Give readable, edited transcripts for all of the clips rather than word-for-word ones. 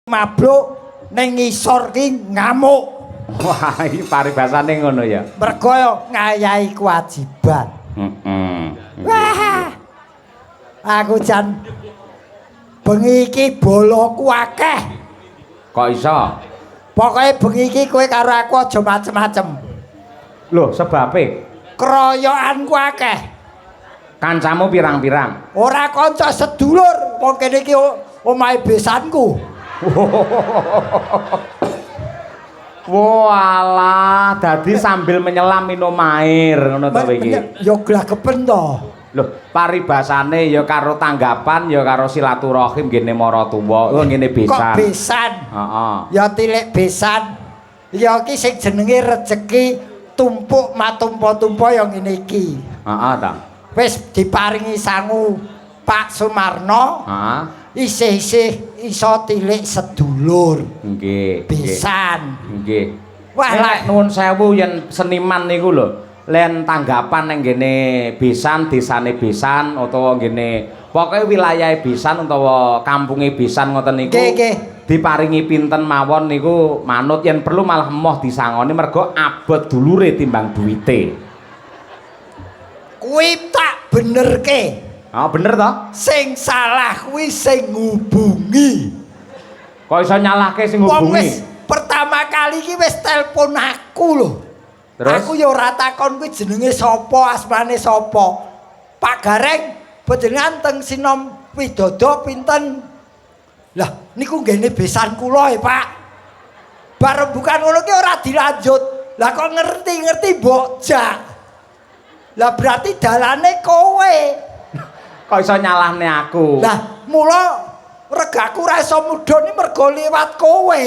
Mabruk ning ngisor ki ngamuk. Wah, iki paribasane ngono ya. Mergo ngayahi kewajiban. Heeh. Wah. Aku jan bengi iki boloku akeh. Kok iso? Pokoke bengi iki kowe karo aku aja macem-macem. Loh, sebabe? Keroyokanku akeh. Kancamu pirang-pirang? Ora kanca, sedulur, wong kene iki omahe besanku. Walah, dadi sambil menyelam minum air ngono to iki. Ya glagepen to. Loh, paribasane ya karo tanggapan ya karo silaturahim ngene maratuwa, oh ngene Kok besan. Besan? Heeh. Ya tilik besan. Ya iki sing jenenge rejeki tumpuk matumpa-tumpa ya ngene iki. Heeh ta. Wis diparingi sangu Pak Sumarno, Heeh. isih-isih iso tilik sedulur. Nggih. Besan. Nggih. Wah, Wah, lek nuwun sewu yen seniman niku lho, len tanggapan ning ngene besan, desane besan utawa ngene pokoke wilayahe besan utawa kampunge besan ngoten niku. Nggih, nggih. Diparingi pinten mawon niku manut, yen perlu malah emoh disangoni mergo abot dulure timbang duwite. Kuwi tak benerke. Oh, bener toh? Sing salah kuwi sing ngubungi. Kok iso nyalahke sing Wong ngubungi? wis pertama kali iki wis telepon aku lho. Terus? Aku ya ora takon kuwi jenenge sapa, asmane sapa. Pak Gareng, panjenengan teng Sinom Widodo pinten? Lah, niku nggene besan kula e, Pak. Bareng bukan ngono ki ora dilanjut. Lah kok ngerti-ngerti mbok jak. Lah berarti dalane kowe. Kok iso nyalahne aku? Lah, mula regaku ora iso mudhun iki mergo liwat kowe.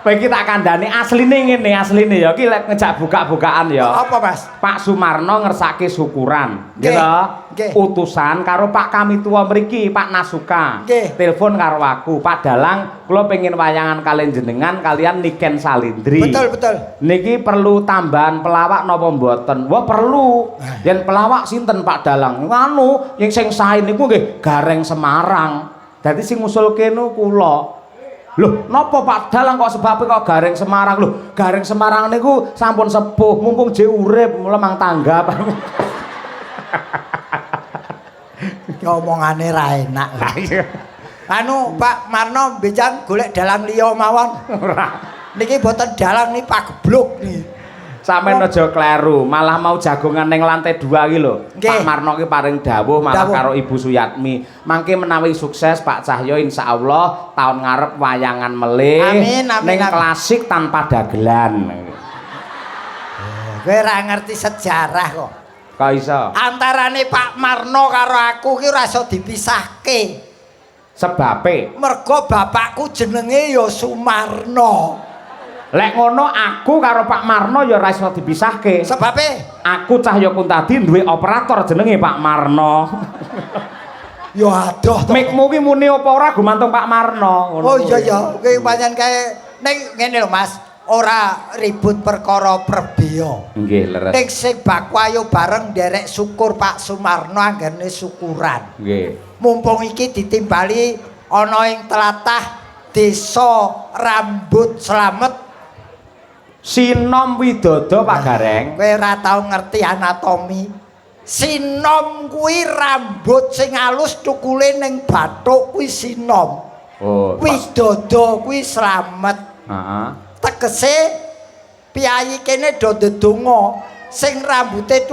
Kowe iki tak kandhani asline ngene, asline ya iki lek ngejak buka-bukaan ya. Apa, Mas? Pak Sumarno ngersake syukuran, nggih Nggih, to? Nggih. Utusan karo Pak Kamituwa mriki, Pak Nasuka. Nggih. Telepon karo aku, "Pak Dalang, kula pengen wayangan kalian jenengan kalian Niken Salindri." Betul, betul. Niki perlu tambahan pelawak napa mboten? Wah, perlu. Yen pelawak sinten, Pak Dalang? Nganu, yang sing sae niku nggih Gareng Semarang. Dadi sing ngusulke nu kula. Loh, napa Pak Dalang kok sebabe kok Gareng Semarang? Loh, Gareng Semarang niku sampun sepuh, mumpung jek urip, mula mang tanggap. Ki omongane ra enak. Lah iya. Anu, Pak Marno, benjang golek dalang liya mawon. Ora. Niki boten dalang, niki pagebluk niki. Sampeyan aja kleru, malah mau jagongan ning lantai 2 iki lho. Nggih. Pak Marno ki paring dawuh malah Dawuh. karo Ibu Suyatmi. Mangke menawi sukses Pak Cahyo, insyaallah tahun ngarep wayangan melih Amin, amin, ning amin. klasik tanpa dagelan. Kowe ora ngerti sejarah kok. Kok iso? Antarane Pak Marno karo aku ki ora iso dipisahke. Sebabe? Mergo bapakku jenenge ya Sumarno. Lek ngono aku karo Pak Marno ya ora iso dipisahke. Sebabe? Aku Cahyo Kuntadi duwe operator jenenge Pak Marno. Ya adoh to. Mikmu ki muni apa ora gumantung Pak Marno ngono. Oh iya ya, kuwi pancen kae ning ngene lho, Mas, ora ribut perkara perbeya. Nggih, leres. Ning sing baku ayo bareng nderek syukur Pak Sumarno anggene syukuran. Nggih. Mumpung iki ditimbali ana ing tlatah Desa Rambut Slamet. Sinom Widodo, Pak Gareng. Kowe ora tau ngerti anatomi. Sinom kuwi rambut sing alus cukule ning bathuk kuwi sinom. Oh. Widodo kuwi slamet. Heeh. Tegese piyayi kene do ndedonga sing rambute.